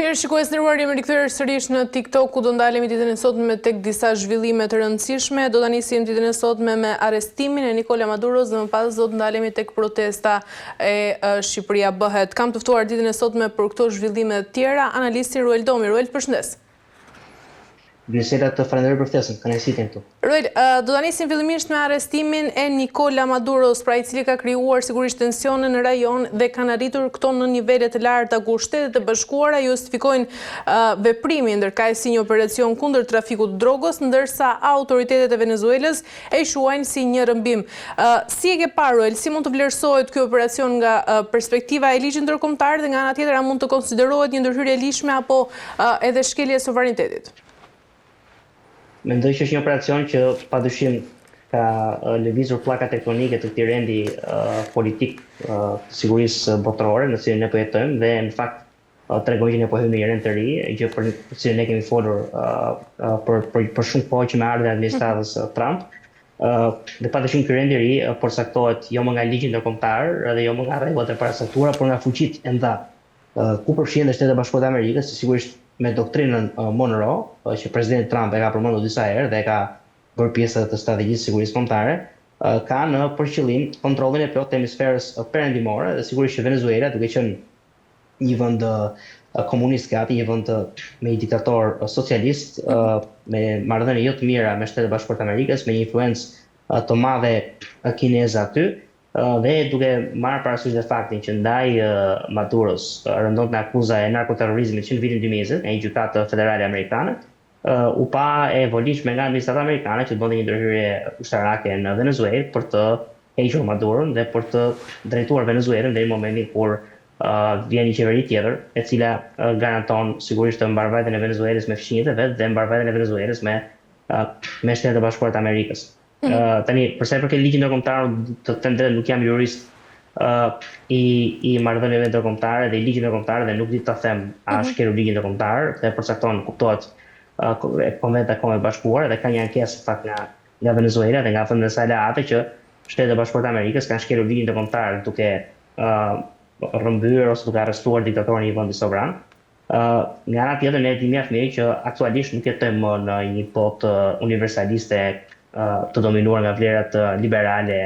Mirë, shikues të nderuar, jemi rikthyer sërish në TikTok, ku do ndalemi ditën e sotme tek disa zhvillime të rëndësishme. Do ta nisim ditën e sotme me arrestimin e Nikola Maduros dhe më pas do të ndalemi tek protesta e Shqipëria bëhet. Kam të ftuar ditën e sotme për këto zhvillime të tjera analistin Ruel Domi. Ruel, të përshëndes. Grisela, të falenderoj për ftesën, kënaqësi të jem këtu. Ruel, do ta nisim fillimisht me arrestimin e Nikola Maduros, pra i cili ka krijuar sigurisht tensione në rajon dhe kanë arritur këto në nivele të larta ku Shtetet e Bashkuara justifikojnë veprimin, ndërkaq si një operacion kundër trafikut të drogës, ndërsa autoritetet e Venezuelës e quajnë si një rrëmbim. Si e ke parë, Ruel, si mund të vlerësohet ky operacion nga perspektiva e ligjit ndërkombëtar dhe nga ana tjetër a mund të konsiderohet një ndërhyrje e ligjshme apo edhe shkelje e sovranitetit? Mendoj që është një operacion që padyshim ka lëvizur pllakat tektonike të këtij rendi politik të sigurisë botërore në të cilin ne po jetojmë dhe në fakt tregon që ne po hyjmë në një rend të ri, gjë për të cilën ne kemi folur për për për shumë kohë që me ardhjen e administratës Trump. Dhe padyshim ky rend i ri përcaktohet jo më nga ligji ndërkombëtar dhe jo më nga rregullat e paracaktuara, por nga fuqitë e mëdha ku përfshihen dhe Shtetet e Bashkuara të Amerikës, që sigurisht me doktrinën Monroe, që presidenti Trump e ka përmendur disa herë dhe e ka bërë pjesë edhe të strategjisë së sigurisë kombëtare, kanë për qëllim kontrollin e plotë të hemisferës perëndimore dhe sigurisht që Venezuela, duke qenë një vend komunist gati, një vend me një diktator socialist, me marrëdhënie jo të mira me Shtetet e Bashkuara të Amerikës, me një influencë të madhe kineze aty, Dhe duke marrë parasysh dhe faktin që ndaj Maduros rëndonte akuza e narkoterrorizmit që në vitin 2020 nga një gjykatë federale amerikane, u pa e volitshme nga administrata amerikane që të bënte një ndërhyrje ushtarake në Venezuelë për të hequr Maduron dhe për të drejtuar Venezuelën deri në momentin kur vjen një qeveri tjetër, e cila garanton sigurisht mbarëvajtjen e Venezuelës me fqinjët e vet dhe mbarëvajtjen e Venezuelës me me Shtetet e Bashkuara të Amerikës. Mhm. Tani, për sa i përket ligjit ndërkombëtar, të them drejtë, nuk jam jurist uh, i i marrëdhënieve ndërkombëtare dhe i ligjit ndërkombëtar dhe nuk di ta them a është mhm. shkelur ligji ndërkombëtar, këtë e përcakton, kuptohet, uh, Konventa e Kombeve të Bashkuara dhe ka një ankesë në fakt nga nga Venezuela dhe nga vendet e saj aleate që Shtetet e Bashkuara të Amerikës kanë shkelur ligjin ndërkombëtar duke uh, rrëmbyer ose duke arrestuar diktatorin e një vendi sovran. Nga ana tjetër ne e dimë mjaft mirë që aktualisht nuk jetojmë më në një botë universaliste të dominuar nga vlerat liberale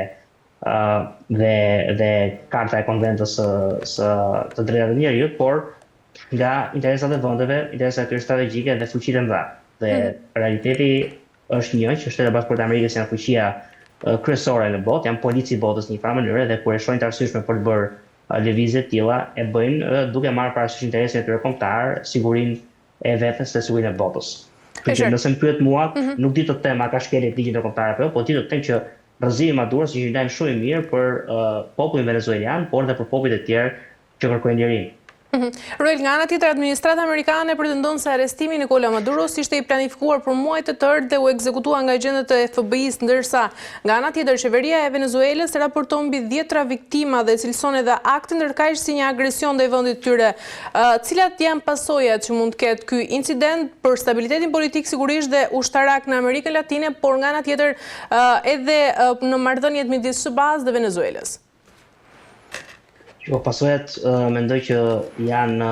dhe dhe karta e konventës së së të drejtave të njeriut, por nga interesat e vendeve, interesat e tyre strategjike dhe fuqitë e mëdha. Dhe mm. realiteti është një që Shtetet e Bashkuara të Amerikës janë fuqia kryesore në botë, janë polici i botës në një farë mënyre dhe kur e shohin të arsyeshme për të bërë lëvizje të tilla e bëjnë duke marrë parasysh interesin e tyre kombëtar, sigurinë e vetes dhe sigurinë e botës. Kështu që nëse më pyet mua, mm -hmm. nuk di të them a ka shkelje të ligjit ndërkombëtar apo jo, po di të them që rrëzimi i Maduros është një lajm shumë i mirë për uh, popullin venezuelian, por dhe për popujt e tjerë që kërkojnë lirinë. Mhm. Ruel, nga ana tjetër, administrata amerikane pretendon se arrestimi i Nikola Maduros ishte i planifikuar për muaj të tërë dhe u ekzekutua nga agjentët e FBI-së, ndërsa nga ana tjetër qeveria e Venezuelës raporton mbi dhjetra viktima dhe cilëson edhe aktin ndërkaq si një agresion ndaj vendit të tyre. Cilat janë pasojat që mund të ketë ky incident për stabilitetin politik sigurisht dhe ushtarak në Amerikën Latine, por nga ana tjetër edhe në marrëdhëniet midis SHBA-së dhe Venezuelës? Jo, pasojat mendoj që janë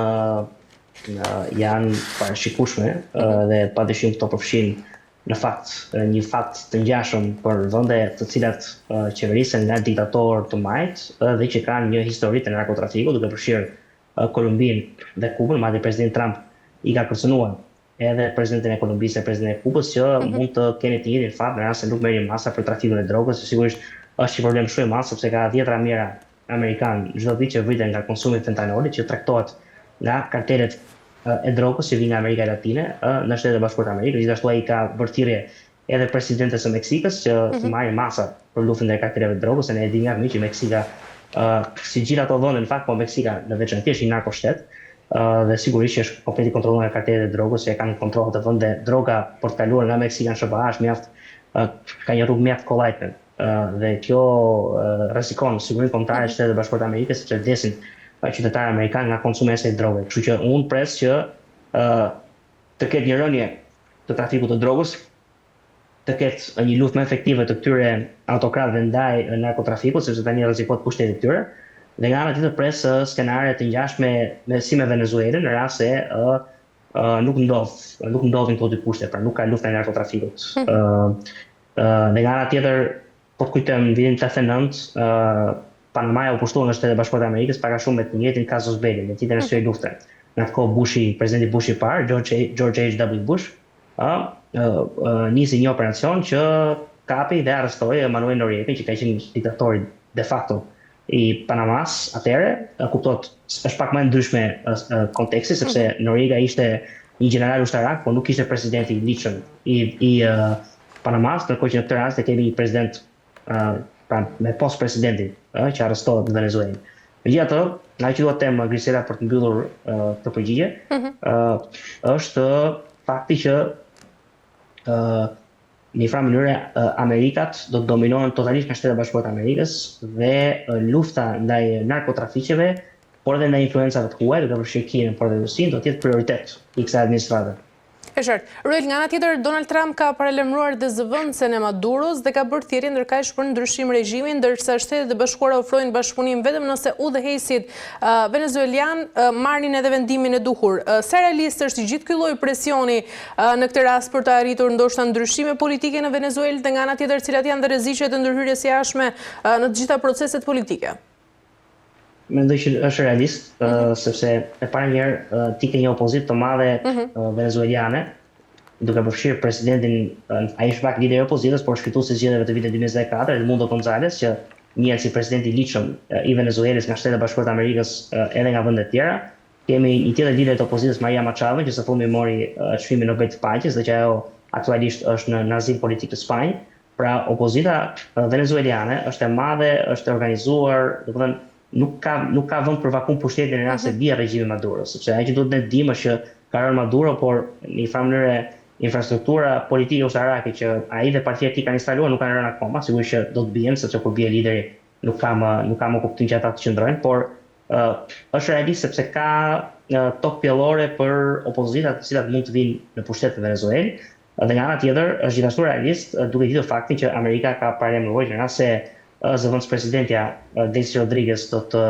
janë parashikueshme mhm. dhe padyshim këto përfshijnë në fakt një fat të ngjashëm për vende të cilat qeverisen nga diktatorë të majtë dhe që kanë një histori të narkotrafikut, duke përfshirë Kolumbinë dhe Kubën, madje presidenti Trump i ka kërcënuar edhe presidentin e Kolumbisë dhe presidentin e Kubës që mm -hmm. mund të keni të njëjtin fat në rast se nuk merrni masa për trafikun e drogës, që sigurisht është një problem shumë i madh sepse ka dhjetëra mijëra amerikanë çdo vit që vriten nga konsumi i fentanolit që tregtohet nga kartelet e drogës që vijnë nga Amerika Latine në Shtetet e Bashkuara të Amerikës. Gjithashtu ai ka bërë thirrje edhe presidentes së Meksikës që të mhm. marrë masa për luftën ndaj karteleve të drogës, se ne e dimë mjaft mirë që Meksika, uh, si gjithë ato vende në fakt, po Meksika në veçanti është një narkoshtet, uh, dhe sigurisht që është komplet i kontrolluar nga kartelet e drogës që e kanë në kontroll atë vend dhe droga për të kaluar nga Meksika në SHBA është mjaft uh, ka një rrugë mjaft kollajshme. Uh, dhe kjo uh, rrezikon sigurinë kombëtare të mhm. Shteteve të Bashkuara të Amerikës sepse vdesin qytetarë amerikanë nga konsumi i asaj droge. Kështu që unë pres që uh, të ketë një rënie të trafikut të drogës, të ketë një luftë më efektive të këtyre autokratëve ndaj narkotrafikut, sepse tani rrezikohet pushteti i tyre. Dhe nga ana tjetër pres skenare të ngjashme me si me Venezuelën në rast se ë nuk ndodh, nuk ndodhin këto dy kushte, pra nuk ka luftë ndaj narkotrafikut. Ëh hmm. dhe nga ana tjetër po të kujtojmë në vitin 89 ë Panamaja u pushtua nga Shtetet e Bashkuara të Amerikës pak a shumë me të njëjtin casus belli, me të njëjtën arsye lufte. Në atë kohë Bushi, presidenti Bush i parë, George George H.W. Bush, ë nisi një operacion që kapi dhe arrestoi Manuel Noriega, që ka qenë diktatori de facto i Panamas atëherë, kuptohet, është pak më e ndryshme konteksti sepse mhm. Noriega ishte një gjeneral ushtarak, por nuk ishte presidenti i ligjshëm i i Panamas, ndërkohë që në këtë rast e kemi një president pra me post presidenti që arrestohet në Venezuelë. Megjithatë, ajo që dua të them Grisela për të mbyllur këtë përgjigje, mm -hmm. është fakti që Në një farë mënyre, Amerikat do të dominohen totalisht nga Shtetet e Bashkuara të Amerikës dhe lufta ndaj narkotrafiqeve, por edhe ndaj influencave të huaja, duke përfshirë Kinën, por edhe Rusinë, do të jetë prioritet i kësaj administrate. E qartë. Ruel, nga ana tjetër, Donald Trump ka paralajmëruar dhe zëvendësen e Maduros dhe ka bërë thirrje ndërkaq për ndryshim regjimi, ndërsa Shtetet e Bashkuara ofrojnë bashkëpunim vetëm nëse udhëheqësit venezuelianë marrin edhe vendimin e duhur. Sa realist është i gjithë ky lloj presioni Në këtë rast për të arritur ndoshta ndryshime politike në Venezuelë dhe nga ana tjetër cilat janë dhe rreziqet e ndërhyrjes së jashtme në të gjitha proceset politike? Mendoj që është realist, mm -hmm. sepse e para një herë ti ke një opozitë të madhe mm -hmm. venezueliane, duke përfshirë presidentin, ai është pak lideri i opozitës, por është fituesi i zgjedhjeve të vitit 2024, Edmundo Gonzalez, që njihet si presidenti i ligjshëm i Venezuelës nga Shtetet e Bashkuara të Amerikës edhe nga vende të tjera. Kemi një tjetër lider të opozitës Maria Machado që së fundmi mori çmimin Nobel të Paqes dhe që ajo aktualisht është në në azil politik në Spanjë. Pra opozita venezueliane është e madhe, është e organizuar, domethënë nuk ka nuk ka vend për vakum pushteti në rast se mhm. bie regjimi Maduro, sepse ajo që duhet ne të dimë është që ka rënë Maduro, por në një farë mënyre infrastruktura politike ushtarake që ai dhe partia e tij kanë instaluar nuk kanë rënë akoma, sigurisht që do të bien sepse kur bie lideri nuk ka më nuk ka më kuptim që ata të qëndrojnë, por është realist sepse ka tokë pjellore për opozitat të cilat mund të vijnë në pushtet në Venezuelë dhe nga ana tjetër është gjithashtu realist duke ditur faktin që Amerika ka paralajmëruar që në rast se zëvendëspresidentja Delcy Rodriguez do të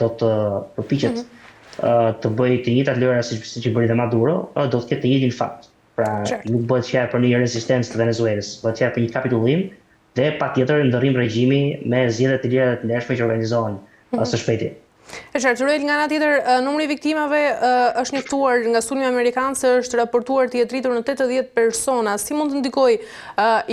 do të përpiqet mm -hmm. të bëjë të njëjtat lojëra siç siç i bëri dhe Maduro, do të ketë të njëjtin fat. Pra, nuk bëhet fjalë për një rezistencë të Venezuelës, bëhet fjalë për një kapitullim dhe patjetër ndërrim regjimi me zgjedhje të lira dhe të ndershme që organizohen mm -hmm. së shpejti. E qartë, Ruel, nga ana tjetër, numri i viktimave është njoftuar nga sulmi amerikan se është raportuar të jetë rritur në 80 persona. Si mund të ndikojë